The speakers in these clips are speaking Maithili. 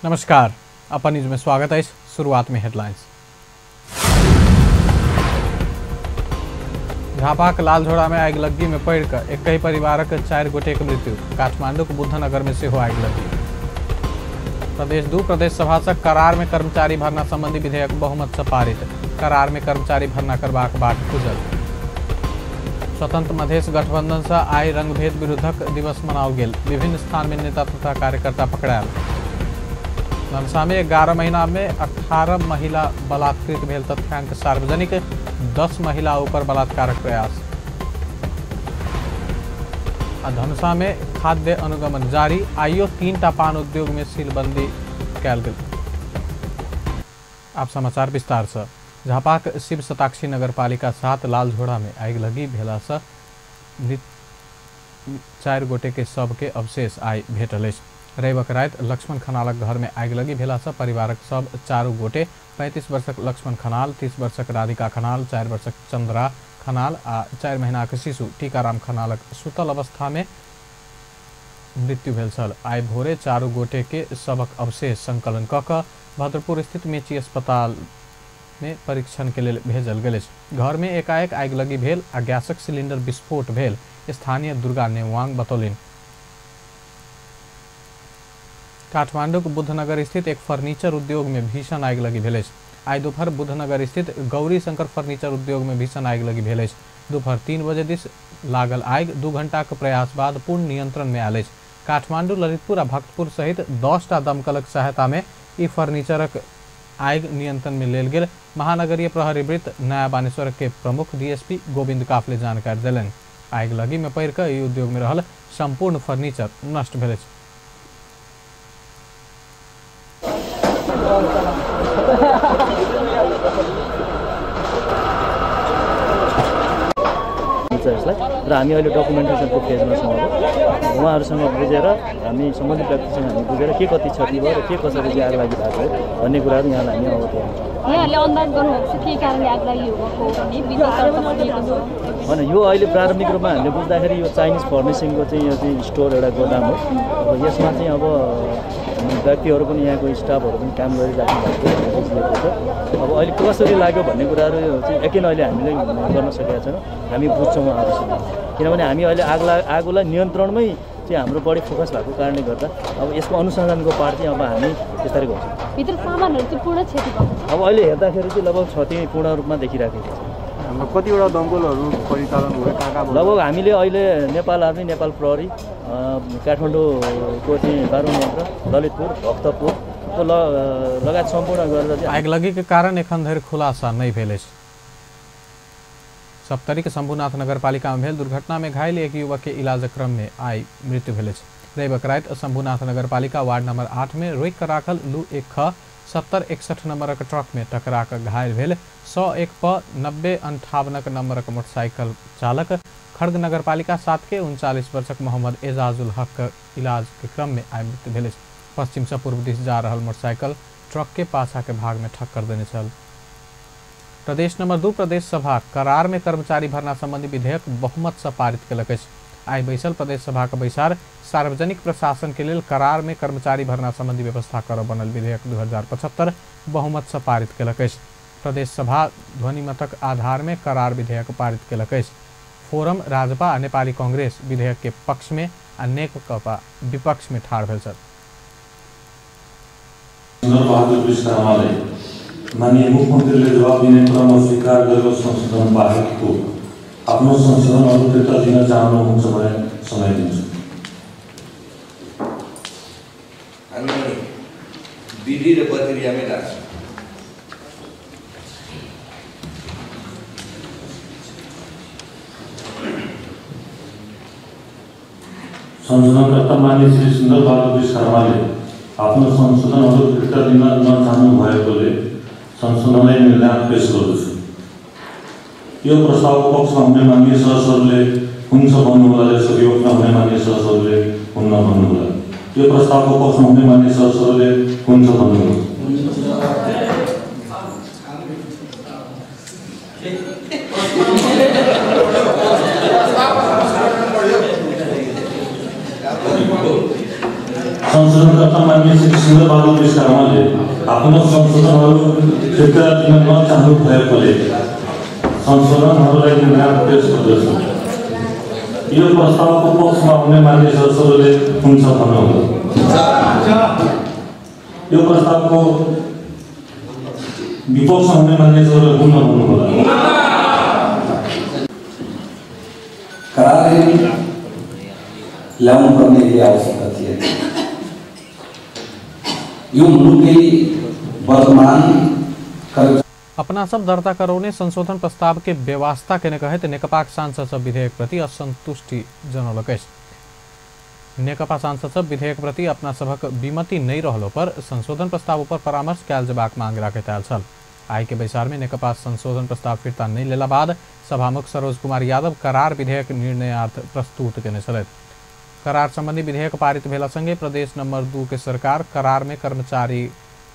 नमस्कार, अपन न्यूज में स्वागत है। शुरुआत में हेडलाइंस। झापाक लालझोड़ा में आगिलग्गी में पड़िकऽ एकहि परिवारक 4 गोटेक मृत्यु। काठमांडूक बुद्धनगर में सेहो आगिलग्गी। प्रदेश 2 प्रदेश सभा से करार में कर्मचारी भर्ना संबंधी विधेयक बहुमत से पारित। करार में कर्मचारी भर्ना करबाक बाट खुजल। स्वतंत्र मधेश गठबंधन से आइ रंगभेद विरुद्धक दिवस मनाओल गेल। विभिन्न स्थान में नेता तथा कार्यकर्ता पकड़ायल। धनुषा में 11 महीना में 18 महिला बलात्कृत भेल तथ्यांक सार्वजनिक। 10 महिला ऊपर बलात्कारक प्रयास। आ धनुषा में खाद्य अनुगमन जारी। आइयो 3टा पान उद्योग में सीलबंदी कयल गेल। आप समाचार विस्तार से। झापाक शिव शताक्षी नगरपालिका 7 लालझोड़ा में आगिलगी भेला से 4 गोटे के शव के अवशेष आइ भेटल अछि। रविक राति लक्ष्मण खनालक घर में आगिलगी भेला से परिवारक सब 4 गोटे 35 वर्षक लक्ष्मण खनाल, 30 वर्षक राधिका खनाल, 4 वर्षक चंद्रा खनाल आ 4 महीनाक शिशु टीकाराम खनालक सुतल अवस्था में मृत्यु भेल छल। आइ भोरे 4 गोटे के शवक अवशेष संकलन कऽ कऽ भद्रपुर स्थित मेची अस्पताल में परीक्षण के लेल भेजल गेल अछि। घर में एकाएक आगिलगी भेल आ गैसक सिलिंडर विस्फोट भेल, स्थानीय दुर्गा नेवांग बतौलनि। काठमांडूक बुद्धनगर स्थित एक फर्नीचर उद्योग में भीषण आगिलगी भेल अछि। आइ दोपहर बुद्धनगर स्थित गौरी शंकर फर्नीचर उद्योग में भीषण आगिलगी भेल अछि। दोपहर 3 बजे दिस लागल आगि 2 घंटाक प्रयास बाद पूर्ण नियंत्रण में आयल अछि। काठमांडू, ललितपुर आ भक्तपुर सहित 10टा दमकलक सहायता में ई फर्नीचरक आगि नियंत्रण में लेल गेल। महानगरीय प्रहरी वृत्त नया बानेश्वर के प्रमुख डीएसपी गोविंद काफले जानकारी देलनि। आगिलगी में पड़ि कऽ ई उद्योग में रहल संपूर्ण फर्नीचर नष्ट भेल अछि। यसलाई र हामी अहिले डकुमेन्टेसनको फेजमा छौँ। अब उहाँहरूसँग बुझेर हामी सम्बन्धित व्यक्तिसँग हामी बुझेर के कति क्षति भयो र के कसरी चाहिँ आगलागी भएको हो भन्ने कुराहरू यहाँलाई हामी अवगत गराउँछौँ। यहाँहरूले अन्दाज गर्नुभएको छ के कारणले आगलागी भएको हो भन्ने? होइन, यो अहिले प्रारम्भिक रूपमा हामीले बुझ्दाखेरि यो चाइनिज फर्निसिङको चाहिँ यो चाहिँ स्टोर एउटा गोदाम हो। अब यसमा चाहिँ अब व्यक्तिहरू पनि यहाँको स्टाफहरू पनि काम गरिराख्नु भएको बुझिएको छ। अब अहिले कसरी लाग्यो भन्ने कुराहरू चाहिँ एकिन अहिले हामीले गर्न सकेका छैनौँ। हामी बुझ्छौँ उहाँहरूसँग, किनभने हामी अहिले आगोलाई नियन्त्रणमै चाहिँ हाम्रो बढी फोकस भएको कारणले गर्दा अब यसको अनुसन्धानको पार्ट चाहिँ अब हामी बिस्तारै गर्छौँ। भित्र सामानहरू चाहिँ पूर्ण क्षति भएको छ। अब अहिले हेर्दाखेरि चाहिँ लगभग क्षति पूर्ण रूपमा देखिराखेको छ। कतिवटा दमकलहरू परिचालन भयो? कहाँ कहाँ? लगभग हामीले अहिले नेपाल आर्मी, नेपाल प्रहरी, काठमाडौँको चाहिँ बारुण यन्त्र, ललितपुर, भक्तपुर लगायत सम्पूर्ण गरेर चाहिँ आगिलगी के कारण एखन धरि खुलासा नहि भेल अछि। सप्तरी के शंभुनाथ नगरपालिका में भेल दुर्घटना में घायल एक युवक के इलाजक क्रम में आइ मृत्यु भेल अछि। रविक राति शंभुनाथ नगरपालिका वार्ड नंबर 8 में रोकि कऽ राखल लू 1 ख 7061 नंबरक ट्रक में टकरा कऽ घायल भेल 101 प 9058 नंबरक मोटरसाइकिल चालक खड़ग नगरपालिका 7 के 39 वर्षक मोहम्मद एजाजुल हक इलाज के क्रम में आइ मृत्यु भेल अछि। पश्चिम से पूर्व दिस जा रहल मोटरसाइकिल ट्रक के पाछा के भाग में ठक्कर देने छल। प्रदेश नंबर 2 प्रदेश सभा करार में कर्मचारी भर्ना संबंधी विधेयक बहुमत से पारित केलक अछि। आइ बैसल प्रदेश सभा के बैसार सार्वजनिक प्रशासन के लेल करार में कर्मचारी भर्ना संबंधी व्यवस्था करऽ बनल विधेयक 2075 बहुमत से पारित केलक अछि। प्रदेश सभा ध्वनिमतक आधार में करार विधेयक पारित केलक अछि। फोरम, राजपा आ नेपाली कांग्रेस विधेयक के पक्ष में आ नेकपा विपक्ष में ठाढ़ भेल छल। माननीय मुख्यमन्त्रीले जवाब दिने क्रममा स्वीकार गरेको संशोधन बाहेकको आफ्नो संशोधनहरू फिर्ता दिन चाहनुहुन्छ भने समय दिन्छु। हामी विधि र प्रक्रियामै लाग्छौँ। संशोधनकर्ता माननीय श्री सुन्दर बहादुर शर्माले आफ्नो संशोधनहरू फिर्ता दिन नचाहनु भएकोले संशोधनलाई निर्धारण पेश गर्दछु। यो प्रस्तावको पक्षमा हुने मान्य सदस्यहरूले हुन्छ भन्नुहोला, यसको विपक्षमा हुने मान्य सदस्यहरूले हुन्न भन्नुहोला। यो प्रस्तावको पक्षमा हुने मान्य सदस्यहरूले हुन्छ भन्नुहोला। संशोधनकर्ता मान्य श्री सुन्दरबहादुर विश्वकर्माले आफ्नो संशोधनहरू फिर्ता दिन नचाहनु भएकोले संशोधनहरूलाई निर्णय पेश गर्दछु। यो प्रस्तावको पक्षमा हुने मान्य सदस्यहरूले हुन्छ भन्नुहोला। यो प्रस्तावको विपक्षमा हुने मान्य सदस्यहरूले हुन्न भन्नुहोला। करार ल्याउनु पर्ने केही आवश्यकता थिएन। यो मुलुकै वर्तमान अपना सब दर्ता करौने संशोधन प्रस्ताव के व्यवस्था केने कहैत नेकपाक सांसद सब विधेयक प्रति असंतुष्टि जनौलक अछि। नेकपा सांसद सब विधेयक प्रति अपना सभक विमति नहि रहलो पर संशोधन प्रस्ताव पर परामर्श कयल जेबाक मांग राखैत आयल छल। आइ के बैसार में नेकपा संशोधन प्रस्ताव फिर्ता नहि लेला बाद सभामुख सरोज कुमार यादव करार विधेयक निर्णयार्थ प्रस्तुत केने छलथि। करार संबंधी विधेयक पारित भेला संगे प्रदेश नंबर 2 के सरकार करार में कर्मचारी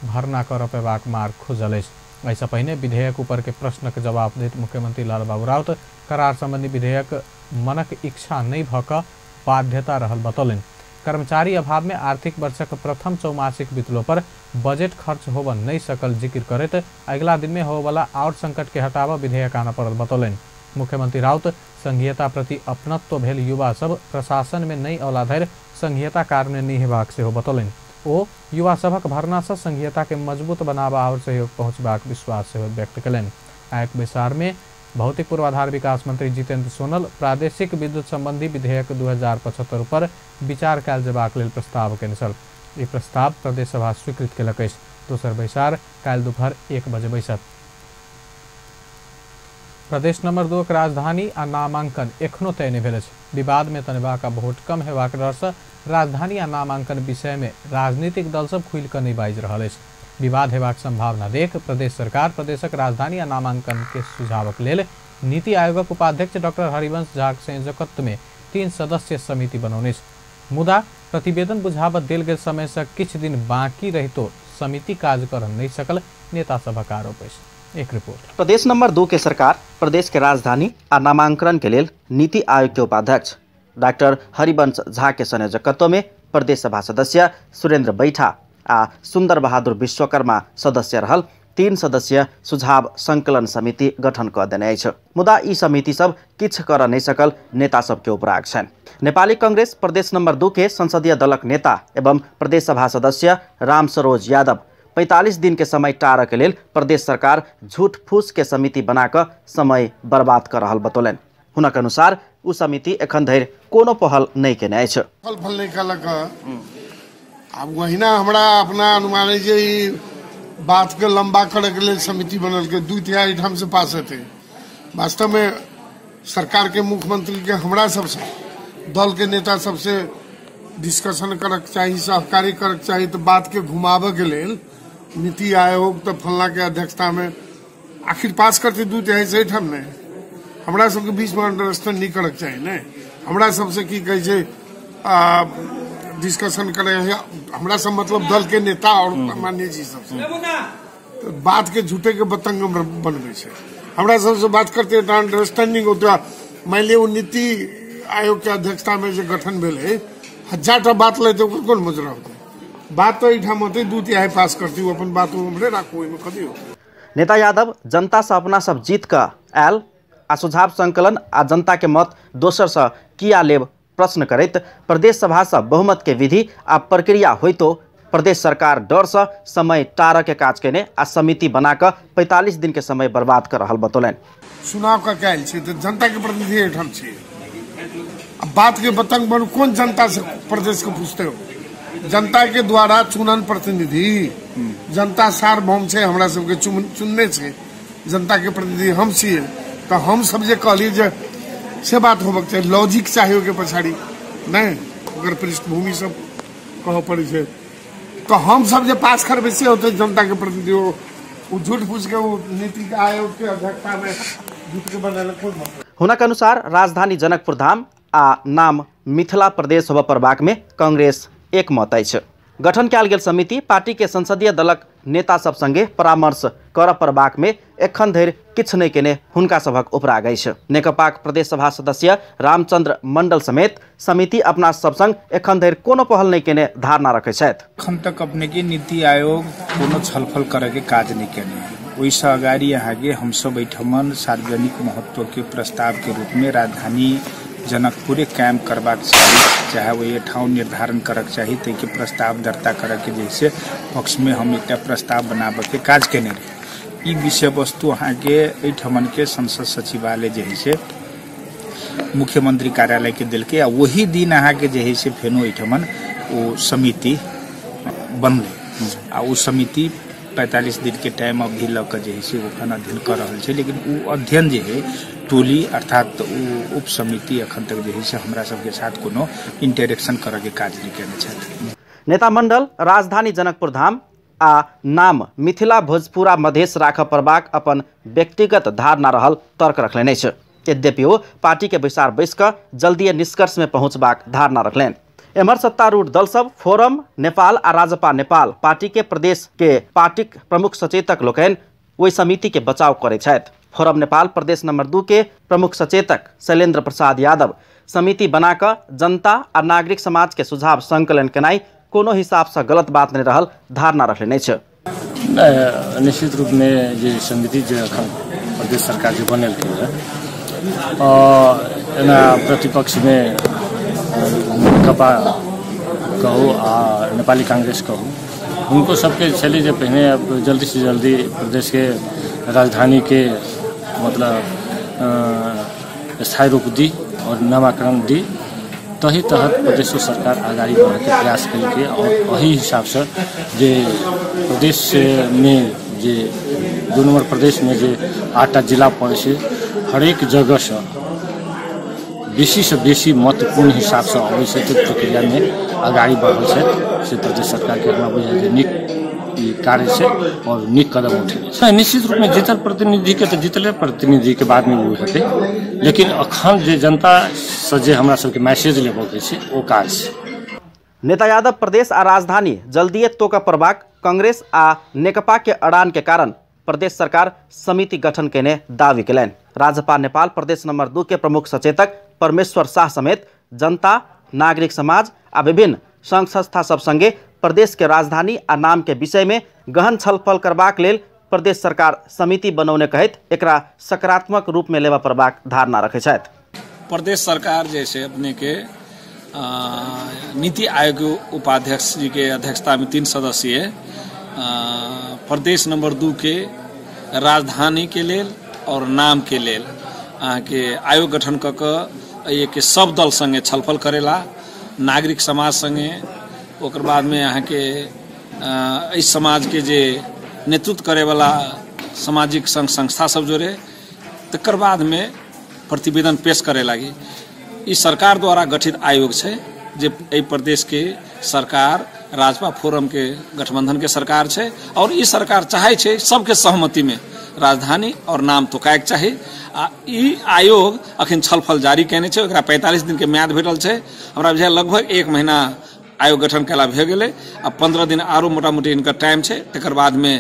भर्ना कर पेबाक मार्ग खुजल अछि। एहिसँ पहिने विधेयक ऊपर के प्रश्नक जवाब दैत मुख्यमंत्री लालबाबू राउत करार संबंधी विधेयक मनक इच्छा नहि भऽ कऽ बाध्यता रहल बतौलनि। कर्मचारी अभाव में आर्थिक वर्षक प्रथम चौमासिक बितलो पर बजट खर्च होबऽ नहि सकल जिक्र करैत अगिला दिन में होबऽवला और संकट के हटाबऽ विधेयक आनऽ पड़ल बतौलनि। मुख्यमंत्री राउत संघीयता प्रति अपनत्व भेल युवा सब प्रशासन में नहि अयला धरि संघीयता कार्य नहि हेबाक सेहो बतौलनि। ओ युवा सभक भरना से संघीयता के मजबूत बनाबऽ और सहयोग पहुँचबाक विश्वास सेहो व्यक्त कयलनि। आइक बैसार में भौतिक पूर्वाधार विकास मंत्री जितेंद्र सोनल प्रादेशिक विद्युत संबंधी विधेयक 2075 पर विचार कयल जेबाक लेल प्रस्ताव केने छल। ई प्रस्ताव प्रदेश सभा स्वीकृत केलक अछि। दोसर बैसार काल्हि दुपहर 1 बजे बैसत। प्रदेश नंबर 2 के राजधानी आ नामांकन एखनो तय नहि भेल अछि। विवाद में तनेबाक आ वोट कम हेबाक डर से राजधानी आ नामांकन विषय में राजनीतिक दल सब खुलि कऽ नहि बाजि रहल अछि। विवाद हेबाक संभावना देख प्रदेश सरकार प्रदेशक राजधानी आ नामांकन के सुझावक लेल नीति आयोगक उपाध्यक्ष डॉक्टर हरिवंश झाक संयोजकत्व में 3 सदस्यीय समिति बनौने अछि। मुदा प्रतिवेदन बुझाबऽ देल गेल समय से किछु दिन बाकी रहितो समिति काज कर नहि सकल नेता सभक आरोप अछि। एक रिपोर्ट। प्रदेश नंबर 2 के सरकार प्रदेश के राजधानी आ नामांकन के लेल नीति आयोग के उपाध्यक्ष डॉक्टर हरिवंश झा के संयोजकत्व में प्रदेश सभा सदस्य सुरेंद्र बैठा आ सुंदर बहादुर विश्वकर्मा सदस्य रहल 3 सदस्यीय सुझाव संकलन समिति गठन कऽ देने अछि। मुदा ई समिति सब किछु कर नहि सकल नेता सबके उपराग छनि। नेपाली कांग्रेस प्रदेश नंबर 2 के संसदीय दलक नेता एवं प्रदेश सभा सदस्य राम सरोज यादव 45 दिन के समय टारऽ के लेल प्रदेश सरकार झूठ फूस के समिति बनाकऽ समय बर्बाद कर रहल बतौलनि। हुनक अनुसार ओ समिति एखन धरि कोनो पहल नहि केने अछि। फल नहि कलक। आब वहिना हमरा अपना अनुमान है जे ई बात के लंबा करे के लेल समिति बनल के 2/3 ठाम से पास हेतै। वास्तव में सरकार के मुख्यमंत्री के हमरा सबसे दल के नेता सबसे डिस्कशन करक चाही, सहकारी करक चाही। तो बात के घुमाबे के लेल नीति आयोग तो फलना के अध्यक्षता में आखिर पास करते 2/3 से ठाम ने हमरा सबके बीच में अंडरस्टैंड नहीं करक चाही ने। हमरा सबसे की कहै छै डिस्कशन करे हमरा सब मतलब दल के नेता और मान्य जी सबसे तो बात के झूठे के बतंग बनबै छै। हमरा सबसे बात करते तऽ अंडरस्टैंडिंग होते। मान लिअ ओ नीति आयोग के अध्यक्षता में जे गठन भेल है 1000टा बात लेते ओकर कोन मजरा होतै। बात तो एहिठाम होतै 2/3 पास करती ओ अपन बात हमरे राखू ओहिमे कथी हो। नेता यादव जनता से अपना सब जीत कऽ आयल आ सुझाव संकलन आ जनता के मत दोसर से किया लेब प्रश्न करैत प्रदेश सभा से बहुमत के विधि आ प्रक्रिया होइतो प्रदेश सरकार डर से समय टारऽ के काज केने आ समिति बनाकऽ 45 दिन के समय बर्बाद कर रहल बतौलनि। चुनाव कऽ के आयल छै तऽ जनता के प्रतिनिधि एहिठाम छै। बात के बतंग बनू कोन जनता से प्रदेश के पूछते हो। जनता के द्वारा चुनल प्रतिनिधि जनता सार्वभौम छै, हमरा सबके चुनने छै, जनता के प्रतिनिधि हम छियै। तऽ हम सब जे कहलियै जे से बात होबक चाही, लॉजिक चाही ओहिके पछाड़ी नहि, ओकर पृष्ठभूमि सब कहऽ पड़ै छै। तऽ हम सब जे पास करबै से होतै जनता के प्रतिनिधि। ओ झूठ फूस के ओ नीति आयोग के अध्यक्षता में झूठ के बनेलक कोन मतलब। हुनक अनुसार राजधानी जनकपुर धाम आ नाम मिथिला प्रदेश होबऽ पड़बाक में कांग्रेस एकमत अछि। गठन कयल गेल समिति पार्टी के संसदीय दलक नेता सब संगे परामर्श कर पड़बाक में एखन धरि किछु नहि केने हुनका सभक उपराग अछि। नेकपाक प्रदेश सभा सदस्य रामचंद्र मंडल समेत समिति अपना सब संग एखन धरि कोनो पहल नहि केने धारणा रखै छथि। एखन तक अपने के नीति आयोग कोनो छलफल करे के काज नहि केने। ओहिसँ अगाडि अहाँके हमसब एहिठमन सार्वजनिक महत्व के प्रस्ताव के रूप में राजधानी जनकपुरे कायम करबाक चाही, चाहे वही ठाउँ निर्धारण करक चाही, ताहिके प्रस्ताव दर्ता करके जैसे पक्ष में हम एक प्रस्ताव बनाबे के काज केने रही। ई विषय वस्तु अहाँके एहिठमन के संसद सचिवालय जे है से मुख्यमंत्री कार्यालय के देलकै आ वही दिन अहाँके जे है से फेनो एहिठमन ओ समिति बनलै आ ओ समिति 45 दिन के टाइम अवधि लऽ कऽ जे है से ओखन अध्ययन कर रहल छै। लेकिन ओ अध्ययन जे है टोली अर्थात ओ उप समिति अखन तक जे है से हमरा सबके साथ कोनो इंटरेक्शन करऽ के काज नहि केने छथि। नेता मंडल राजधानी जनकपुर धाम आ नाम मिथिला भोजपुरा मधेश राखऽ पड़बाक अपन व्यक्तिगत धारणा रहल तर्क रखलनि अछि। यद्यपि ओ पार्टी के बैसार बैस कऽ जल्दिए निष्कर्ष में पहुँचबाक धारणा रखलनि। एम्हर सत्तारूढ़ दल सब फोरम नेपाल आ राजपा नेपाल पार्टी के प्रदेश के पार्टीक प्रमुख सचेतक लोकनि ओहि समिति के बचाव करै छथि। फोरम नेपाल प्रदेश नंबर 2 के प्रमुख सचेतक शैलेंद्र प्रसाद यादव समिति बनाकऽ जनता आ नागरिक समाज के सुझाव संकलन केनाइ कोनो हिसाब से गलत बात नहीं रहल धारणा रखलनि अछि। निश्चित रूप में जे समिति जे अखन प्रदेश सरकार जे बनेलकै एना प्रतिपक्ष में नेकपा कहू आ नेपाली कांग्रेस कहू, हुनको सबके छलै जे पहिने जल्दी से जल्दी प्रदेश के राजधानी के मतलब स्थायी रूप दी और नामाकरण दी, तही तहत प्रदेश सरकार अगाडि बढ़ैके प्रयास केलकै और एही हिसाबसँ जे प्रदेश में जे 2 नंबर प्रदेश में जे 8टा जिला पड़ै छै, हरेक जगहसँ बेसी से बेसी महत्वपूर्ण हिसाबसँ अबै छै तऽ प्रक्रियामे अगाडि बढ़ल छै से प्रदेश सरकारके हमरा बुझाइ जे नीक ई कार्य छै और नीक कदम उठेने छै। निश्चित रूपमे जीतल प्रतिनिधिके तऽ जीतले प्रतिनिधिके बादमे ओ हेतै, लेकिन अखन जे जनतासँ जे हमरा सबके मैसेज लेबऽके छै ओ काज छै। नेता यादव प्रदेश आ राजधानी जल्दिए तोकऽ पड़बाक कांग्रेस आ नेकपा के अड़ान के कारण प्रदेश सरकार समिति गठन केने दावी केलनि। राजपा नेपाल प्रदेश नंबर 2 के प्रमुख सचेतक परमेश्वर शाह समेत जनता, नागरिक समाज आ विभिन्न संघ संस्था सब संगे प्रदेश के राजधानी आ नाम के विषय में गहन छलफल करबाक लेल प्रदेश सरकार समिति बनौने कहैत एकरा सकारात्मक रूप में लेबऽ पड़बाक धारणा रखै छथि। प्रदेश सरकार जैसे अपने के नीति आयोग उपाध्यक्ष जी के अध्यक्षता में 3 सदस्यीय प्रदेश नंबर 2 के राजधानी के लेल और नाम के लेल अहाँके आयोग गठन कऽ कऽ के सब दल संगे छलफल करेला, नागरिक समाज संगे, ओकर बादमे अहाँके एहि समाज के जे नेतृत्व करेवाला सामाजिक संघ संस्था सब जोड़े, तकर बादमे प्रतिवेदन पेश करे लागी। ई सरकार द्वारा गठित आयोग छै जे एहि प्रदेश के सरकार राजपा फोरम के गठबंधन के सरकार छै और ई सरकार चाहे छै सबके सहमति में राजधानी और नाम तोकायके चाही। आ ई आयोग अखन छलफल जारी केने छै, ओकरा 45 दिन के म्याद भेटल छै। हमरा बुझाइए लगभग 1 महीना आयोग गठन कयला भए गेलै आ 15 दिन आरो मोटा मोटी इनकर टाइम छै। तकर बादमे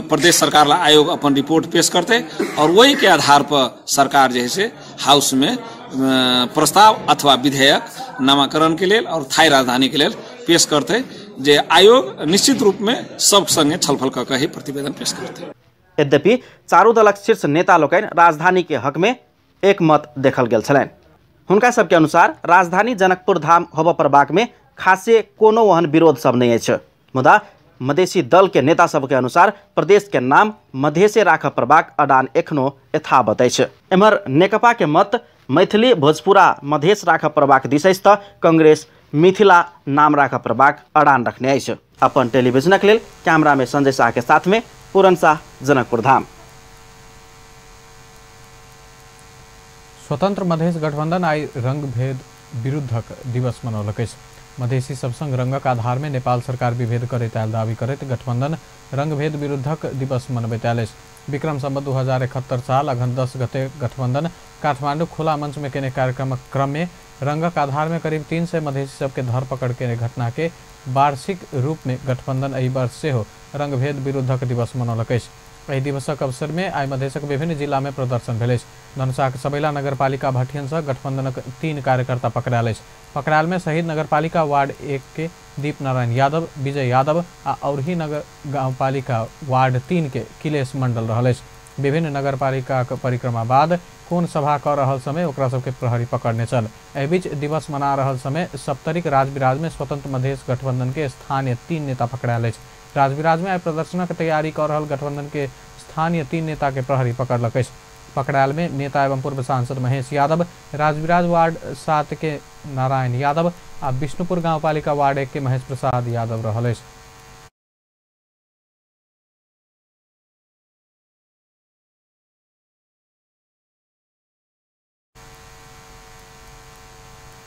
प्रदेश सरकार ला आयोग अपन रिपोर्ट पेश करते और वही के आधार पर सरकार जे है से हाउस में प्रस्ताव अथवा विधेयक नामाकरण के लेल और थाई राजधानी के लेल पेश करते, जे आयोग निश्चित रूप में सब संगे छलफल कऽ के ही प्रतिवेदन पेश करते। यद्यपि चारू दलक शीर्ष नेता लोकनि राजधानी के हक में एकमत देखल गेल छलनि। हुनका सबके अनुसार राजधानी जनकपुर धाम होबऽ पड़बाक में खासे कोनो ओहन विरोध सब नहीं अछि। मुदा मधेसी दल के नेता सबके अनुसार प्रदेश के नाम मधेसे राखऽ पड़बाक अडान एखनो यथावत अछि। एम्हर नेकपा के मत मैथिली भोजपुरा मधेस राखऽ पड़बाक दिस अछि तऽ कांग्रेस मिथिला नाम राखऽ पड़बाक अडान रखने अछि। अपन टेलीविजनक लेल कैमरा में संजय शाह के साथ में पूरन शाह, जनकपुर धाम। स्वतंत्र मधेश गठबंधन आई रंगभेद विरुद्धक दिवस मनौलक अछि। मधेसी सब संग रंगक आधार में नेपाल सरकार विभेद करैत आयल दावी करैत गठबंधन रंगभेद विरुद्धक दिवस मनबैत आयल अछि। विक्रम सम्वत 2071 साल अघन 10 गते गठबंधन काठमांडू खुला मंच में केने कार्यक्रमक क्रम में रंगक आधार में करीब 300 मधेसी सबके धरपकड़ केने घटना के वार्षिक रूप में गठबंधन एहि वर्ष सेहो रंगभेद विरुद्धक दिवस मनौलक अछि। एहि दिवसक अवसर में आइ मधेशक विभिन्न जिला में प्रदर्शन भेल अछि। धनुषाक सबैला नगरपालिका भटियन से गठबंधनक 3 कार्यकर्ता पकड़ायल अछि। पकड़ायल में शहीद नगरपालिका वार्ड 1 के दीप नारायण यादव, विजय यादव आ औरही नगर गांवपालिका वार्ड 3 के किलेश मंडल रहल अछि। विभिन्न नगरपालिकाक परिक्रमा बाद कोन सभा कऽ रहल समय ओकरा सबके प्रहरी पकड़ने छल। एहि बीच दिवस मना रहल समय सप्तरीक राजविराज में स्वतंत्र मधेश गठबंधन के स्थानीय 3 नेता पकड़ायल अछि। राजविराज में आइ प्रदर्शनक तैयारी कऽ रहल गठबंधन के स्थानीय 3 नेता के प्रहरी पकड़लक अछि। पकड़ायल में नेता एवं पूर्व सांसद महेश यादव, राजविराज वार्ड 7 के नारायण यादव आ विष्णुपुर गांवपालिका वार्ड 1 के महेश प्रसाद यादव रहल अछि।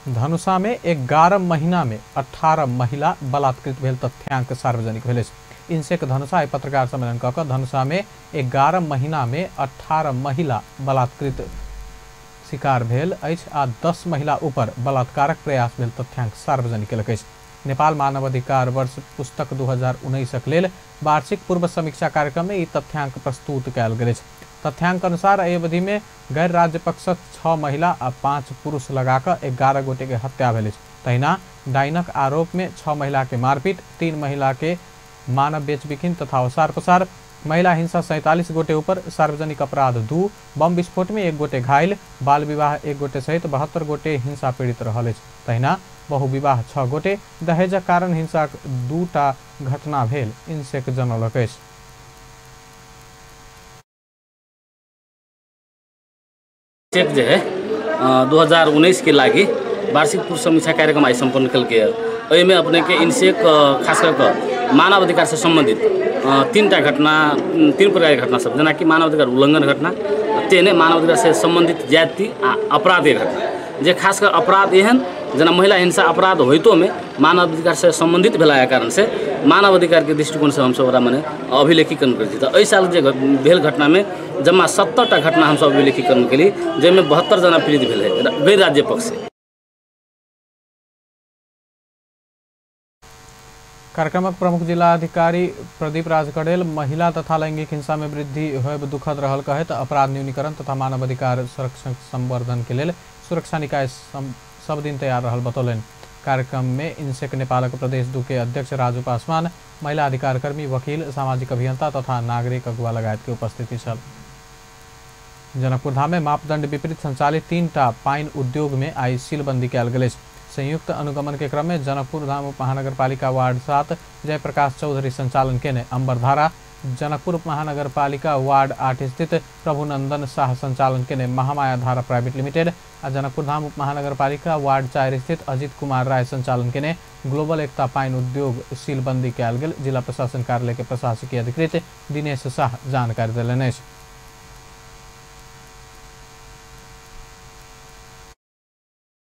धनुषा में 11 महीना में 18 महिला बलात्कृत भेल तथ्यांक सार्वजनिक भेल अछि। इनसेक धनुषा पत्रकार सम्मेलन कऽ धनुषा में 11 महीना में 18 महिला बलात्कृत शिकार भेल अछि आ 10 महिला ऊपर बलात्कारक प्रयास भेल तथ्यांक सार्वजनिक केलक अछि। नेपाल मानवाधिकार वर्ष पुस्तक 2019 लेल वार्षिक पूर्व समीक्षा कार्यक्रम में ई तथ्यांक प्रस्तुत कयल गेल अछि। तथ्यांक अनुसार एहि अवधि में गैर राज्य पक्षक 6 महिला आ 5 पुरुष लगाकऽ 11 गोटे के हत्या भेल अछि। तहिना डाइनक आरोप में 6 महिला के मारपीट, 3 महिला के मानव बेचबिखिन तथा ओसार पसार, महिला हिंसा 47 गोटे ऊपर, सार्वजनिक अपराध 2, बम विस्फोट में 1 गोटे घायल, बाल विवाह 1 गोटे सहित 72 गोटे हिंसा पीड़ित रहल अछि। तहिना बहुविवाह 6 गोटे, दहेजक कारण हिंसाक 2टा घटना भेल इनसेक जनौलक अछि। चेक जे है 2019 के लागि वार्षिक पूर्व समीक्षा कार्यक्रम आइ सम्पन्न केलकै। एहिमे अपने के इनसेक खास कऽ मानव अधिकार से सम्बन्धित 3टा घटना, 3 प्रकारके घटना सब, जेनाकि मानवाधिकार उल्लंघन घटना, तेहने मानवाधिकार से सम्बन्धित ज्यादती आ अपराधके घटना, जे खास कर अपराध एहन जेना महिला हिंसा अपराध होइतोमे मानवाधिकार से सम्बन्धित भेलाके कारण से मानवाधिकारके दृष्टिकोणसँ हमसब ओकरा मने अभिलेखीकरण करै छी। तऽ एहि साल जे भेल घटनामे जम्मा 70टा घटना हमसब अभिलेखीकरण केली, जाहिमे 72 जना पीड़ित भेल है गैर राज्य पक्ष से। कार्यक्रमक प्रमुख जिला अधिकारी प्रदीप राज कडेल महिला तथा लैंगिक हिंसा में वृद्धि होयब दुखद रहल कहैत अपराध न्यूनीकरण तथा मानवाधिकार संरक्षण संवर्धन के लेल सुरक्षा निकाय सब दिन तैयार रहल बतौलनि। कार्यक्रम में इनसेक नेपालक प्रदेश 2 के अध्यक्ष राजू पासवान, महिला अधिकार कर्मी, वकील, सामाजिक अभियंता तथा नागरिक अगुवा लगायत के उपस्थिति छल। जनकपुर धाम में मापदंड विपरीत संचालित 3टा पाइन उद्योग में आइ सीलबंदी कयल गेल अछि। संयुक्त अनुगमन के क्रम में जनकपुर धाम उप महानगरपालिका वार्ड 7 जयप्रकाश चौधरी संचालन केने अम्बरधारा, जनकपुर उप महानगरपालिका वार्ड 8 स्थित प्रभुनंदन शाह संचालन केने महामाया धारा प्राइवेट लिमिटेड आ जनकपुर धाम उप महानगरपालिका वार्ड 4 स्थित अजित कुमार राय संचालन केने ग्लोबल एकता पाइन उद्योग सीलबंदी कयल गेल जिला प्रशासन कार्यालय के प्रशासकीय अधिकृत दिनेश शाह जानकारी देलनि अछि।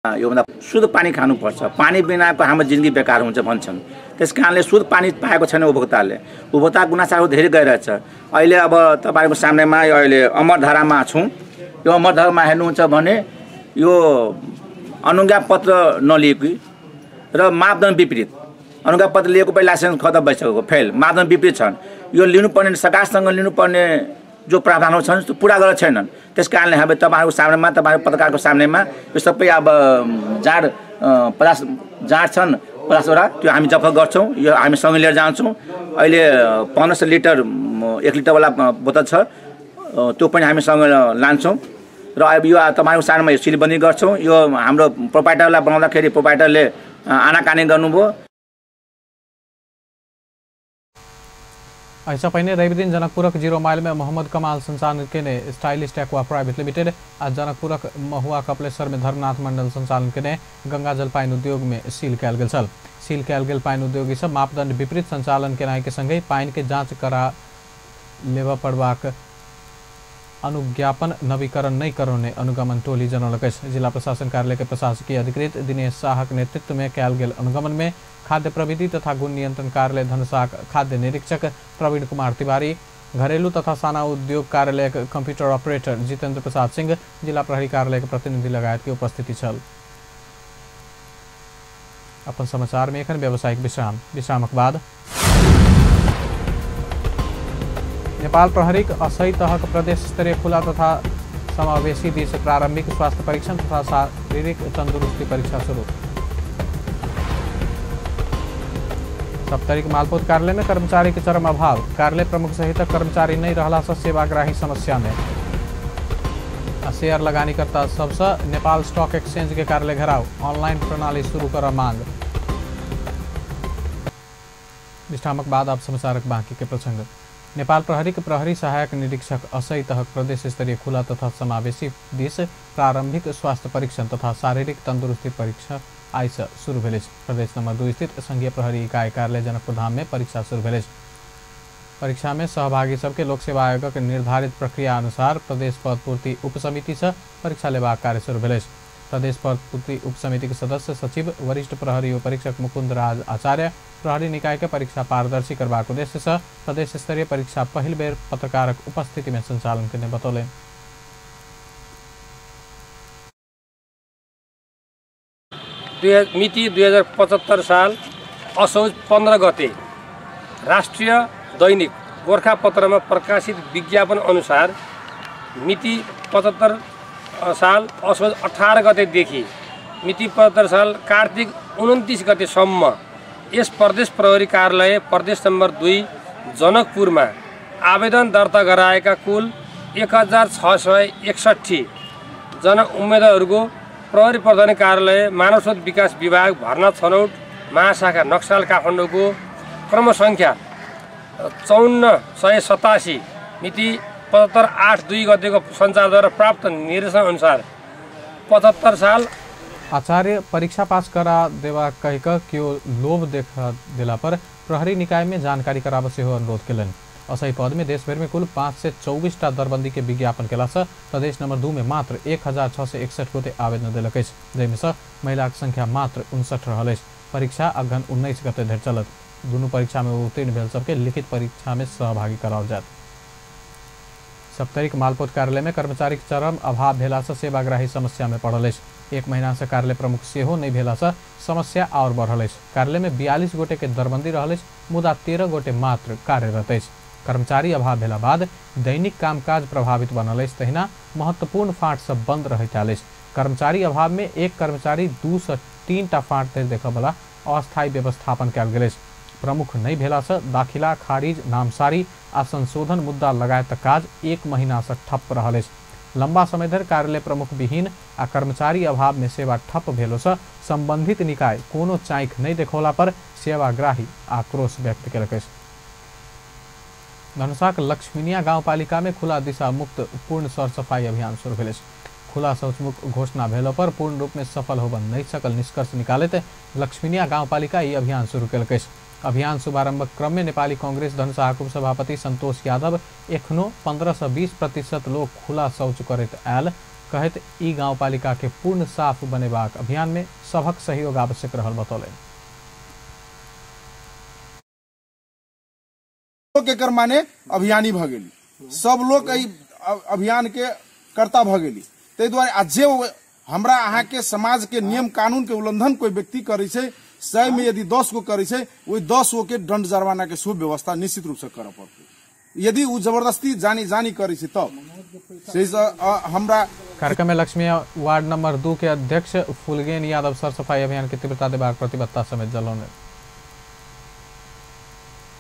योभन्दा शुद्ध पानी खानुपर्छ, पानी बिनाको हाम्रो जिन्दगी बेकार हुन्छ भन्छन्। त्यस कारणले शुद्ध पानी पाएको छैन उपभोक्ताले, उपभोक्ता गुनासो धेरै गइरहेछ। अहिले अब तपाईँको सामनेमा यो अहिले अमरधारामा छौँ। यो अमरधारामा हेर्नुहुन्छ भने यो अनुज्ञापत्र नलिएको र मापदण्ड विपरीत, अनुज्ञापत्र लिएको पहिला लाइसेन्स खतम भइसकेको फेल, मापदण्ड विपरीत छन्। यो लिनुपर्ने सरकारसँग लिनुपर्ने जो प्रावधानहरू छन् त्यो पुरा गरेको छैनन्। त्यस कारणले हामी तपाईँहरूको सामनेमा, तपाईँहरू पत्रकारको सामनेमा यो सबै अब जाँड 50 जाँड छन् 50वटा, त्यो हामी जफत गर्छौँ, यो हामी सँगै लिएर जान्छौँ। अहिले 1500 लिटर 1 लिटरवाला बोतल छ, त्यो पनि हामी सँगै लान्छौँ र अब यो तपाईँहरूको सामनेमा यो सिलबन्दी गर्छौँ। यो हाम्रो प्रोपाइटरलाई बनाउँदाखेरि प्रोपाइटरले आनाकानी गर्नुभयो। एहिसँ पहिने रविदिन जनकपुरक 0 माइल में मोहम्मद कमाल संचालन केने स्टाइलिश एक्वा प्राइवेट लिमिटेड आ जनकपुरक महुआ कपिलेश्वर में धर्मनाथ मंडल संचालन केने गंगा जल पानि उद्योग में सील कयल गेल छल। सील कयल गेल पानि उद्योगी सब मापदंड विपरीत संचालन केनाइ के संगहि पानि के जांच करा लेबऽ पड़बाक अनुज्ञापन नवीकरण नहि करौने अनुगमन टोली जनौलक अछि। जिला प्रशासन कार्यालय के प्रशासकीय अधिकृत दिनेश शाहक नेतृत्व में कयल गेल अनुगमन में खाद्य प्रविधि तथा गुण नियंत्रण कार्यालय धनुषाक खाद्य निरीक्षक प्रवीण कुमार तिवारी, घरेलू तथा साना उद्योग कार्यालय कंप्यूटर ऑपरेटर जितेंद्र प्रसाद सिंह, जिला प्रहरी कार्यालय के प्रतिनिधि लगायत के उपस्थिति छल। अपन समाचार में एखन व्यावसायिक विश्राम। विश्रामक बाद नेपाल प्रहरीक असई तहक प्रदेश स्तरीय खुला तथा समावेशी दिस प्रारंभिक स्वास्थ्य परीक्षण तथा शारीरिक तंदुरुस्ती परीक्षा शुरू। सप्तरीक मालपोत कार्यालय में कर्मचारी के चरम अभाव, कार्यालय प्रमुख सहित कर्मचारी नहीं रहला से सेवाग्राही समस्या में। शेयर लगानीकर्ता सबसे नेपाल स्टॉक एक्सचेंज के कार्यालय घेराव, ऑनलाइन प्रणाली शुरू कर मांग। विश्रामक बाद आप समाचारक बाकी के प्रसंग। नेपाल प्रहरी के प्रहरी सहायक निरीक्षक असई तहक प्रदेश स्तरीय खुला तथा समावेशी दिस प्रारंभिक स्वास्थ्य परीक्षण तथा शारीरिक तंदुरुस्ती परीक्षा आइ से शुरू भेल। प्रदेश नंबर 2 स्थित संघीय प्रहरी इकाई कार्यालय जनकपुर धाम में परीक्षा शुरू भेल। परीक्षा में सहभागी सबके लोक सेवा आयोगक निर्धारित प्रक्रिया अनुसार प्रदेश पद पूर्ति उपसमिति से परीक्षा लेबाक कार्य शुरू भेल। प्रदेश पद पूर्ति उपसमिति के सदस्य सचिव वरिष्ठ प्रहरी परीक्षक मुकुंद राज आचार्य प्रहरी निकाय के परीक्षा पारदर्शी करबाक उद्देश्य से प्रदेश स्तरीय परीक्षा पहिल बेर पत्रकारक उपस्थिति में संचालन करने बतौलनि। मिति 2075 साल असोज 15 गते राष्ट्रिय दैनिक गोरखापत्रमा प्रकाशित विज्ञापन अनुसार मिति 75 साल असोज 18 गतेदेखि मिति 75 साल कार्तिक 29 गतेसम्म यस प्रदेश प्रहरी कार्यालय प्रदेश नम्बर 2 जनकपुरमा आवेदन दर्ता गराएका कुल 1661 जना उम्मेदवारहरूको प्रहरी प्रधान कार्यालय मानव स्रोत विकास विभाग भर्ना छनौट महाशाखा नक्साल काठमाडौँको क्रम सङ्ख्या 5487 मिति 75/8/2 गतेको सञ्चारद्वारा प्राप्त निर्देशन अनुसार 75 साल आचार्य परीक्षा पास करा देवा कहिक केओ लोभ देखा देला पर प्रहरी निकाय में जानकारी कराबऽ सेहो अनुरोध केलनि। असही पद में देशभर में कुल 524 टा दरबंदी के विज्ञापन केला से प्रदेश नंबर 2 में मात्र 1661 गोटे आवेदन देलक अछि, जाहिमे से महिलाक संख्या मात्र 59 रहल अछि। परीक्षा अगहन 19 गते धरि चलत। दुनू परीक्षा में उत्तीर्ण भेल सबके लिखित परीक्षा में सहभागी कराओल जायत। सप्तरीक मालपोत कार्यालय में कर्मचारीक चरम अभाव भेला से सेवाग्राही समस्या में पड़ल अछि। एक महीना से कार्यालय प्रमुख सेहो नहीं भेला से समस्या और बढ़ल अछि। कार्यालय में 42 गोटे के दरबंदी रहल अछि, मुदा 13 गोटे मात्र कार्यरत अछि। कर्मचारी अभाव भेला बाद दैनिक कामकाज प्रभावित बनल अछि, तहिना महत्वपूर्ण फाँट सब बंद रहैत आयल अछि। कर्मचारी अभाव में एक कर्मचारी 2 से 3 टा फाँट धरि देखयवला अस्थायी व्यवस्थापन कयल गेल अछि। प्रमुख नहीं भेला से दाखिला, खारिज, नामसारी आ संशोधन मुद्दा लगायत काज एक महीना से ठप्प रहल अछि। लंबा समय धरि कार्यालय प्रमुख विहीन आ कर्मचारी अभाव में सेवा ठप्प भेलो से संबंधित निकाय कोनो चाँख नहीं देखौला पर सेवाग्राही आक्रोश व्यक्त केलक अछि। धनुषाक लक्ष्मीनिया गाउँपालिका में खुला दिशा मुक्त पूर्ण सरसफाई अभियान शुरू भेल अछि। खुला शौचमुक्त घोषणा भेलो पर पूर्ण रूप में सफल होबऽ नहीं सकल निष्कर्ष निकालैत लक्ष्मीनिया गाउँपालिका ई अभियान शुरू केलक अछि। अभियान शुभारंभक क्रम में नेपाली कांग्रेस धनुषाक उपसभापति संतोष यादव एखनो 15 से 20% लोग खुला शौच करैत आयल कहैत ई गाउँपालिका के पूर्ण साफ बनेबाक अभियान में सभक सहयोग आवश्यक रहल बतौलनि। एकर माने अभियानी भ गेली, सब लोग एहि अभियान के कर्ता भ गेली। ताहि दुआरे आ जे हमरा अहाँ के समाज के नियम कानून के उल्लंघन कोई व्यक्ति करै छै, 100 में यदि 10 गो करै छै, ओहि 10 गो के दंड जर्माना के सेहो व्यवस्था निश्चित रूप से करऽ पड़तै। यदि ओ जबरदस्ती जानी जानी करै छै तब से हमरा। कार्यक्रम में लक्ष्मी वार्ड नंबर 2 के अध्यक्ष फुलगेन यादव सरसफाई अभियान के तीव्रता देबाक प्रतिबद्धता समेत जलौने।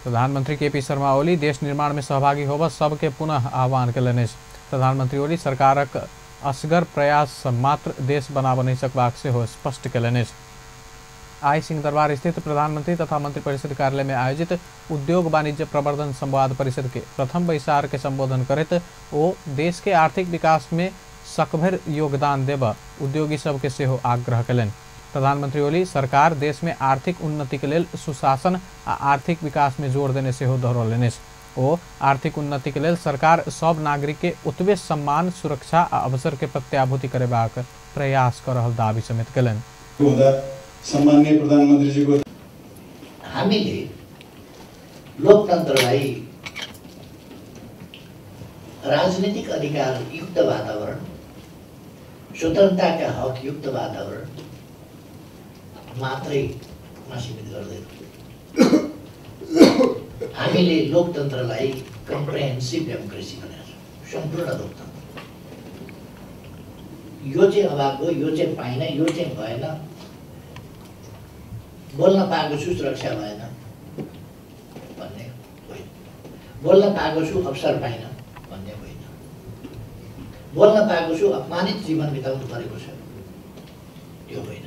प्रधानमंत्री केपी शर्मा ओली देश निर्माण में सहभागी होबऽ सबके पुनः आह्वान केलनि अछि। प्रधानमंत्री ओली सरकारक असगर प्रयास मात्र देश बनाबऽ नहि सकबाक सेहो स्पष्ट केलनि अछि। आइ सिंहदरबार स्थित प्रधानमंत्री तथा मंत्रिपरिषद कार्यालय में आयोजित उद्योग वाणिज्य प्रवर्धन संवाद परिषद के प्रथम बैसार के संबोधन करैत ओ देश के आर्थिक विकास में सकभरि योगदान देबऽ उद्योगी सबके सेहो आग्रह केलनि। प्रधानमंत्री ओली सरकार देश में आर्थिक उन्नति के लेल सुशासन आ आर्थिक विकास में जोर देने सेहो दोहरौलनि अछि। ओ आर्थिक उन्नति के लेल सरकार सब नागरिक के ओतबे सम्मान, सुरक्षा आ अवसर के प्रत्याभूति करेबाक प्रयास क रहल दावी समेत केलनि। सम्माननीय प्रधानमन्त्रीजीको हामीले लोकतन्त्रलाई राजनीतिक अधिकार युक्त वातावरण, स्वतन्त्रताका हक युक्त वातावरण मात्रैमा सीमित गर्दैनौँ। हामीले लोकतन्त्रलाई कम्प्रिहेन्सिभ डेमोक्रेसी भनेको छौँ, सम्पूर्ण लोकतन्त्र। यो चाहिँ अभाव भयो, यो चाहिँ पाइन, यो चाहिँ भएन, बोल्न पाएको छु सुरक्षा भएन भन्ने होइन, बोल्न पाएको छु अवसर पाइन भन्ने होइन, बोल्न पाएको छु अपमानित जीवन बिताउनु परेको छ त्यो होइन।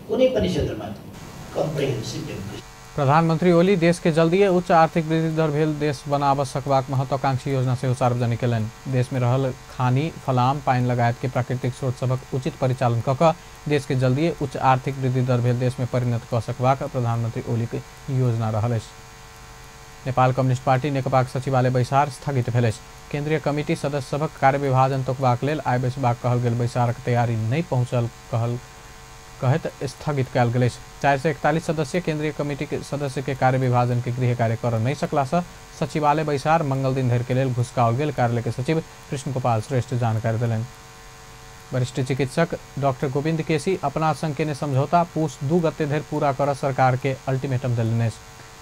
कुनै पनि क्षेत्रमा कम्प्रिहेन्सिभ डेमोक्रेसी। प्रधानमंत्री ओली देश के जल्दीए उच्च आर्थिक वृद्धि दर भेल देश बनाब सकबाक महत्वाकांक्षी योजना सेहो सार्वजनिक केलनि। देश में रहल खानी, फलाम, पानि लगायत के प्राकृतिक स्रोत सभक उचित परिचालन क कऽ देश के जल्दीए उच्च आर्थिक वृद्धि दर भेल देश में परिणत कऽ सकबाक प्रधानमंत्री ओली के योजना रहल अछि। नेपाल कम्युनिस्ट पार्टी नेकपाक सचिवालय बैसार स्थगित भेल अछि। केंद्रीय कमिटी सदस्य सभक कार्य विभाजन तोकबाक लेल आइ बैसबाक कहल गेल बैसारक तैयारी नहि पहुँचल कहैत स्थगित कयल गेल अछि। 441 सदस्यीय केंद्रीय कमिटी के सदस्य के कार्य विभाजन के गृह कार्य कर नहीं सकला से सचिवालय बैसार मंगल दिन धरि के लेल घुसकाओल गेल कार्यालय के सचिव कृष्ण गोपाल श्रेष्ठ जानकारी देलनि। वरिष्ठ चिकित्सक डॉक्टर गोविंद केसी अपना संग केने समझौता पूस 2 गते धरि पूरा कर सरकार के अल्टीमेटम देलनि अछि।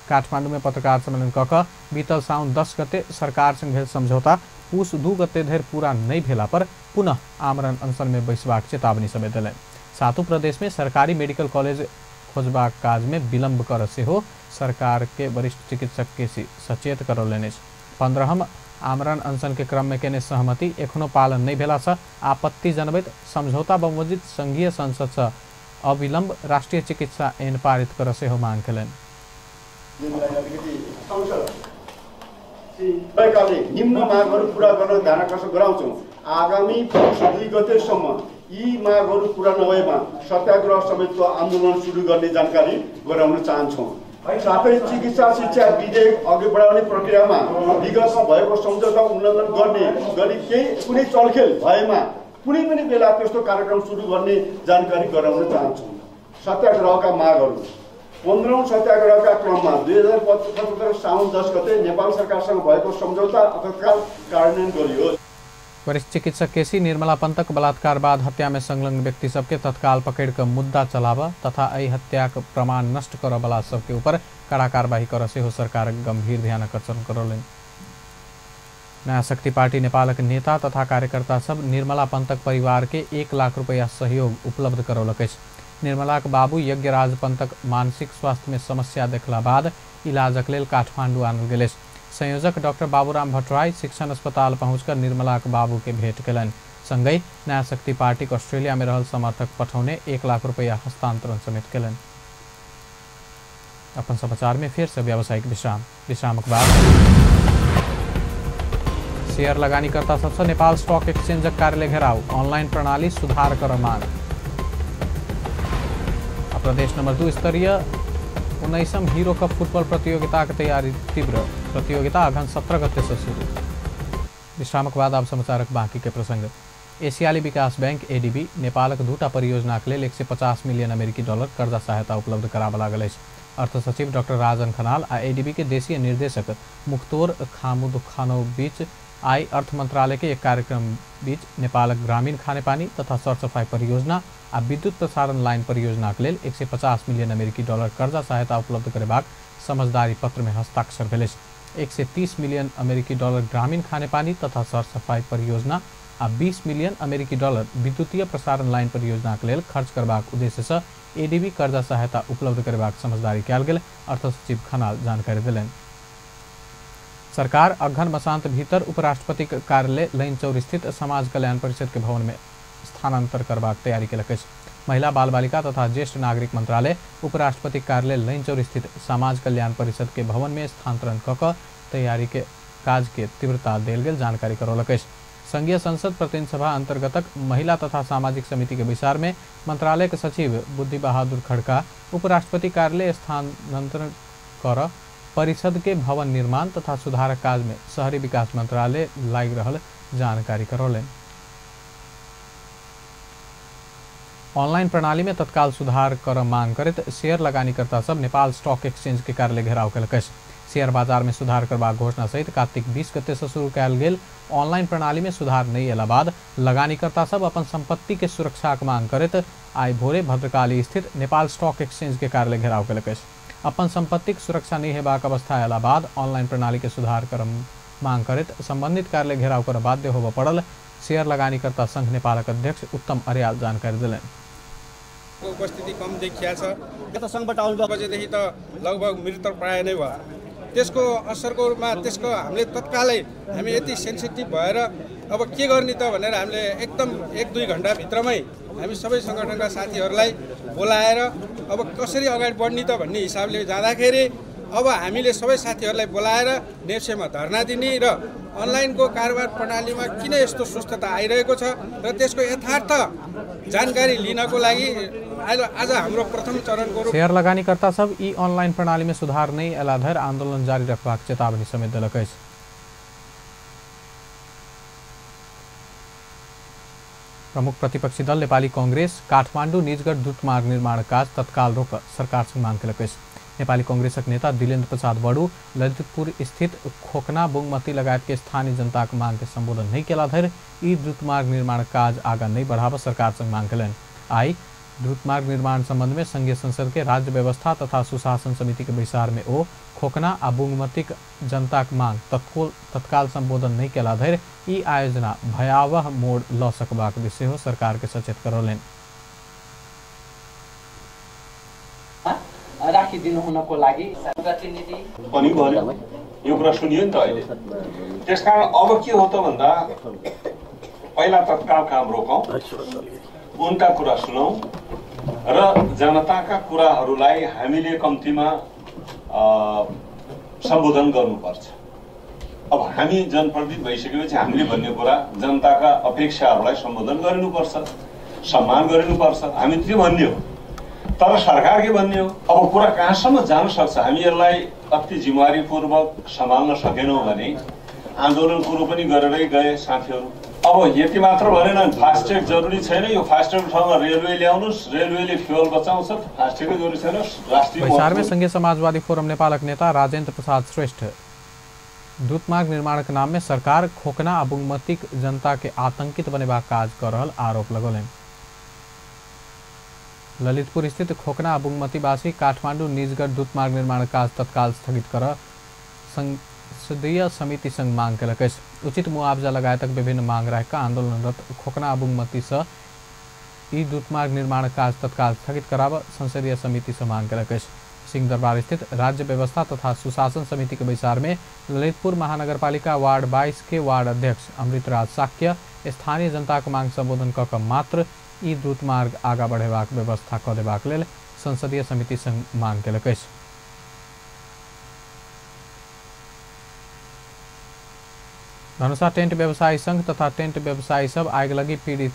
काठमांडू में पत्रकार सम्मेलन क कऽ बीतल साउन 10 गते सरकार संग भेल समझौता पूस 2 गते धरि पूरा नहीं भेला पर पुनः आमरण अनशन में बैसबाक चेतावनी समेत देलनि। सातों प्रदेश में सरकारी मेडिकल कॉलेज खोजबाक काज में विलंब कर सेहो सरकार के वरिष्ठ चिकित्सक के सचेत करौलनि अछि। 15म आमरण अनशन के क्रम में केने सहमति एखनो पालन नहीं भेला से आपत्ति जनबैत समझौता बमोजित संघीय संसद से अविलंब राष्ट्रीय चिकित्सा ऐन पारित कर सेहो मांग केलनि। निम्न मागहरू पूरा गर्न ध्यान आकर्षण गराउँछौँ। आगामी पुस 2 गतेसम्म यी मागहरू पूरा नभएमा सत्याग्रह समेतको आन्दोलन सुरु गर्ने जानकारी गराउन चाहन्छौँ। साथै चिकित्सा शिक्षा विधेयक अघि बढाउने प्रक्रियामा विगतमा भएको सम्झौता उल्लङ्घन गर्ने गरी केही कुनै चलखेल भएमा कुनै पनि बेला त्यस्तो कार्यक्रम सुरु गर्ने जानकारी गराउन चाहन्छौँ। सत्याग्रहका मागहरू 15औं सत्याग्रहका क्रममा 2075 साउन 10 गते नेपाल सरकारसँग भएको सम्झौता तत्काल कार्यान्वयन गरियोस्। वरिष्ठ चिकित्सक केसी निर्मला पंतक बलात्कार बाद हत्या में संलग्न व्यक्ति सबके तत्काल पकड़ कर मुद्दा चलाब तथा एहि हत्याक प्रमाण नष्ट करऽ सबके ऊपर कड़ा कार्रवाई कर सेहो सरकार गंभीर ध्यान आकर्षण करौलनि। नया शक्ति पार्टी नेपालक नेता तथा कार्यकर्ता सब निर्मला पंतक परिवार के 1 लाख रुपया सहयोग उपलब्ध करौलक अछि। निर्मलाक बाबू यज्ञराज पंतक मानसिक स्वास्थ्य में समस्या देखला बाद इलाजक लेल काठमांडू आनल गेल अछि। संयोजक डॉक्टर बाबूराम भट्टराई शिक्षण अस्पताल पहुंचकर निर्मलाक बाबू के भेंट केलनि। संगहि नया शक्ति पार्टी ऑस्ट्रेलिया में रहल समर्थक पठौने 1 लाख रुपया हस्तांतरण समेत केलनि। अपन समाचार में फिर से व्यावसायिक विश्राम। विश्रामक बाद शेयर लगानीकर्ता सबसँ नेपाल स्टॉक एक्सचेंजक कार्यालय घेराव, ऑनलाइन प्रणाली सुधार कर मांग। प्रदेश नंबर 2 स्तरीय 19म हीरो कप फुटबॉल प्रतियोगिता के तैयारी तीव्र, प्रतियोगिता अघन 17 गते से शुरू। विश्रामक बाद आब समाचारक बाकी के प्रसंग। एशियाली विकास बैंक एडीबी नेपालक 2टा परियोजनाक लेल 150 मिलियन अमेरिकी डॉलर कर्जा सहायता उपलब्ध कराबऽ लागल अछि। अर्थ सचिव डॉक्टर राजन खनाल आ एडीबी के देशीय निर्देशक मुख्तोर खामुद खानोव बीच आई अर्थ मंत्रालय के एक कार्यक्रम बीच नेपालक ग्रामीण खानेपानी तथा सरसफाई परियोजना आ विद्युत प्रसारण लाइन परियोजनाक लेल 150 मिलियन अमेरिकी डॉलर कर्जा सहायता उपलब्ध करेबाक समझदारी पत्र में हस्ताक्षर भेल अछि। 130 मिलियन अमेरिकी डॉलर ग्रामीण खानेपानी तथा सरसफाई परियोजना आ 20 मिलियन अमेरिकी डॉलर विद्युतीय प्रसारण लाइन परियोजनाक लेल खर्च करबाक उद्देश्यसँ एडीबी कर्जा सहायता उपलब्ध करेबाक समझदारी कयल गेल अर्थ सचिव खनाल जानकारी देलनि। सरकार अघन मसांत भीतर उपराष्ट्रपति कार्यालय लैनचौर स्थित समाज कल्याण परिषद के भवन में स्थानांतर करबाक तैयारी केलक अछि। महिला बाल बालिका तथा ज्येष्ठ नागरिक मंत्रालय उपराष्ट्रपति कार्यालय लैनचौर स्थित समाज कल्याण परिषद के भवन में स्थानांतरण क कऽ तैयारी के काज के तीव्रता देल गेल जानकारी करौलक अछि। संघीय संसद प्रतिनिधि सभा अंतर्गतक महिला तथा सामाजिक समिति के बैसार में मंत्रालय के सचिव बुद्धि बहादुर खड़का उपराष्ट्रपति कार्यालय स्थानांतरण कर परिषद के भवन निर्माण तथा सुधारक काज में शहरी विकास मंत्रालय लागि रहल जानकारी करौलनि। ऑनलाइन प्रणाली में तत्काल सुधार कर मांग करैत शेयर लगानीकर्ता सब नेपाल स्टॉक एक्सचेंज के कार्यालय घेराव केलक अछि। शेयर बाजार में सुधार करबाक घोषणा सहित कार्तिक 20 गते से शुरू कयल गेल ऑनलाइन प्रणाली में सुधार नहि अयला बाद लगानीकर्ता सब अपन संपत्ति के सुरक्षाक मांग करैत आइ भोरे भद्रकाली स्थित नेपाल स्टॉक एक्सचेंज के कार्यालय घेराव केलक अछि। अपन संपत्तिक सुरक्षा नहि हेबाक अवस्था अयला बाद ऑनलाइन प्रणाली के सुधार कर मांग करैत संबंधित कार्यालय घेराव कर बाध्य होबय पड़ल। शेयर लगानीकर्ता संघ नेपालक अध्यक्ष उत्तम अर्याल जानकारी देलनि। उपस्थिति कम देखिया छ। गत सङ्घबाट आउनु बजेदेखि त लगभग मृत प्राय नै भयो। त्यसको असरको रूपमा त्यसको हामीले तत्कालै हामी यति सेन्सिटिभ भएर अब के गर्ने त भनेर हामीले एकदम 1-2 घन्टाभित्रमै हामी सबै सङ्गठनका साथीहरूलाई बोलाएर अब कसरी अगाडि बढ्ने त भन्ने हिसाबले जाँदाखेरि अब हामीले सबै साथीहरूलाई बोलाएर नेप्सेमा धरना दिने र अनलाइनको कारोबार प्रणालीमा किन यस्तो सुस्तता आइरहेको छ र त्यसको यथार्थ जानकारी लिनको लागि आज हाम्रो प्रथम चरणको शेयर लगानीकर्ता सब ई ऑनलाइन प्रणाली में सुधार नहीं अयला धरि आंदोलन जारी रखबाक चेतावनी समेत देलक अछि। प्रमुख प्रतिपक्षी दल नेपाली कांग्रेस काठमाडौँ निजगढ द्रुतमार्ग निर्माण काज तत्काल रोक सरकार से मांग केलक अछि। नेपाली कांग्रेसक नेता दिलेन्द्र प्रसाद बडू ललितपुर स्थित खोकना बुंगमती लगायत के स्थानीय जनताक मांग के संबोधन नहीं केला धरि ई द्रुतमार्ग निर्माण काज आगा नहीं बढ़ाबऽ सरकार से मांग केलनि। आइ द्रुतमार्ग निर्माण संबंध में संघीय संसद के राज्य व्यवस्था तथा सुशासन समिति के बैसार में ओ खोकना आ बुंगमतीक जनताक मांग तत्काल संबोधन नहीं केला धरि ई आयोजना भयावह मोड़ लऽ सकबाक सेहो सरकार के सचेत करौलनि। राखिदिनु हुनको लागि प्रतिनिधि पनि भन्यो, यो कुरा सुनियो नि त अहिले। त्यसकारण अब के हो त भन्दा पहिला तत्काल काम रोकौँ, उनका कुरा सुनौँ र जनताका कुराहरूलाई हामीले कम्तीमा सम्बोधन गर्नुपर्छ। अब हामी जनप्रतिनिधि भइसकेपछि हामीले भन्ने कुरा जनताका अपेक्षाहरूलाई सम्बोधन गरिनुपर्छ, सम्मान गरिनुपर्छ, हामी त्यो भन्ने हो। तर सरकार के भन्ने हो? अब कुरा कहाँसम्म जान सक्छ? हामी यसलाई अति जिम्मेवारीपूर्वक सम्हाल्न सकेनौँ भने आन्दोलन कुरो पनि गरेरै गए साथीहरू। अब यति मात्र भनेन, फास्ट्याग जरुरी छैन, यो फास्ट्यागको ठाउँमा रेलवे ल्याउनुहोस्, रेलवेले फ्युल बचाउँछ, फास्ट्यागै जरुरी छैन। राष्ट्रिय बैसारमे संघीय समाजवादी फोरम नेपालक नेता राजेन्द्र प्रसाद श्रेष्ठ द्रुतमार्ग निर्माणक नाम में सरकार खोकना आ बुंगमतीक जनता के आतंकित बनेबाक काज कऽ रहल आरोप लगौलनि। ललितपुर स्थित खोकना आ बुंगमतीवासी काठमाडौँ निजगढ द्रुतमार्ग निर्माण काज तत्काल स्थगित कर संसदीय समिति संग मांग केलक अछि। उचित मुआवजा लगायतक विभिन्न मांग राखि कऽ आंदोलनरत खोकना आ बुंगमती से ई द्रुतमार्ग निर्माण काज तत्काल स्थगित कराबऽ संसदीय समिति से मांग केलक अछि। सिंहदरबार स्थित राज्य व्यवस्था तथा सुशासन समिति के बैसार में ललितपुर महानगरपालिका वार्ड 22 के वार्ड अध्यक्ष अमृतराज साक्य स्थानीय जनताक मांग संबोधन कऽ कऽ मात्र ई द्रुतमार्ग आगा बढ़ेबाक व्यवस्था कऽ देबाक लेल संसदीय समिति संग मांग केलक अछि। धनुषा टेंट व्यवसायी संघ तथा टेंट व्यवसायी सब आगिलगी पीड़ित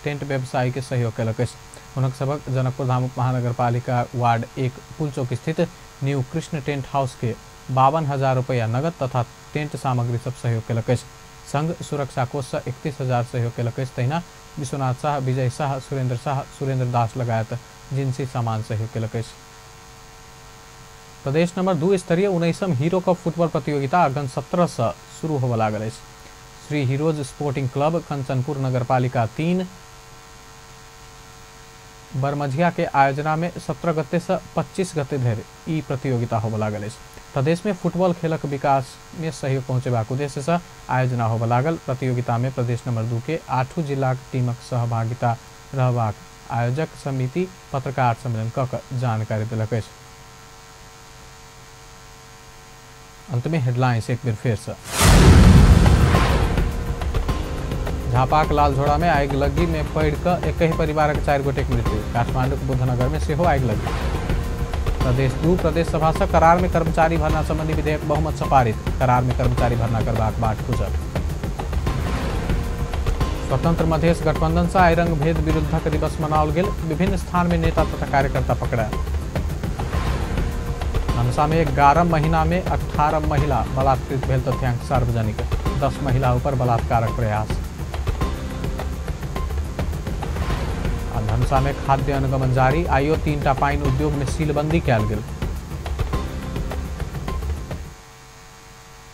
टेंट व्यवसायी के सहयोग केलक अछि। हुनक सबक जनकपुर धाम महानगरपालिका वार्ड 1 पुलचौक स्थित न्यू कृष्ण टेंट हाउस के 52,000 रुपया नगद तथा टेंट सामग्री सब सहयोग केलक अछि। संघ सुरक्षा कोष से 31,000 सहयोग केलक अछि। तहिना विश्वनाथ शाह, विजय शाह, सुरेंद्र शाह, सुरेंद्र दास लगायत जिनसी सामान सहयोग केलक अछि। प्रदेश नंबर 2 स्तरीय 19म हीरो कप फुटबॉल प्रतियोगिता अगहन 17 से शुरू होबय लागल अछि। Shri heroes sporting club Kanchanpur नगरपालिका 3 बरमझिया के आयोजना में 17 गते से 25 गते धरि ई प्रतियोगिता होबय लागल अछि। प्रदेश में फुटबॉल खेलक विकास में सहयोग पहुँचेबाक उद्देश्य से आयोजना होबय लागल प्रतियोगिता में प्रदेश नंबर 2 के 8 जिलाक टीमक सहभागिता रहबाक आयोजक समिति पत्रकार सम्मेलन कऽ कऽ जानकारी देलक अछि। अंत में हेडलाइंस एक बेर फेर से। झापाक लालझोड़ा में आगिलगी में पड़ि कऽ एकहि परिवारक 4 गोटेक मृत्यु। काठमांडूक बुद्धनगर में सेहो आगिलगी। प्रदेश 2 प्रदेश सभा से करार में कर्मचारी भर्ना संबंधी विधेयक बहुमत से पारित। करार में कर्मचारी भर्ना करबाक बाट खुजल। स्वतंत्र मधेश गठबंधन से आइ रंग भेद विरुद्धक दिवस मनाओल गेल। विभिन्न स्थान में नेता तथा कार्यकर्ता पकड़ायल। धनुषा में 11 महीना में 18 महिला बलात्कृत भेल तथ्यांक सार्वजनिक। 10 महिला ऊपर बलात्कारक प्रयास। धनुषा में खाद्य अनुगमन जारी। आइयो 3टा पानि उद्योग में सीलबंदी कयल गेल।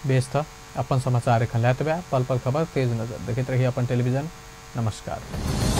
बेस त अपन समाचार एखन लैत पल पल खबर तेज नजर देखैत रही अपन टेलीविजन। नमस्कार।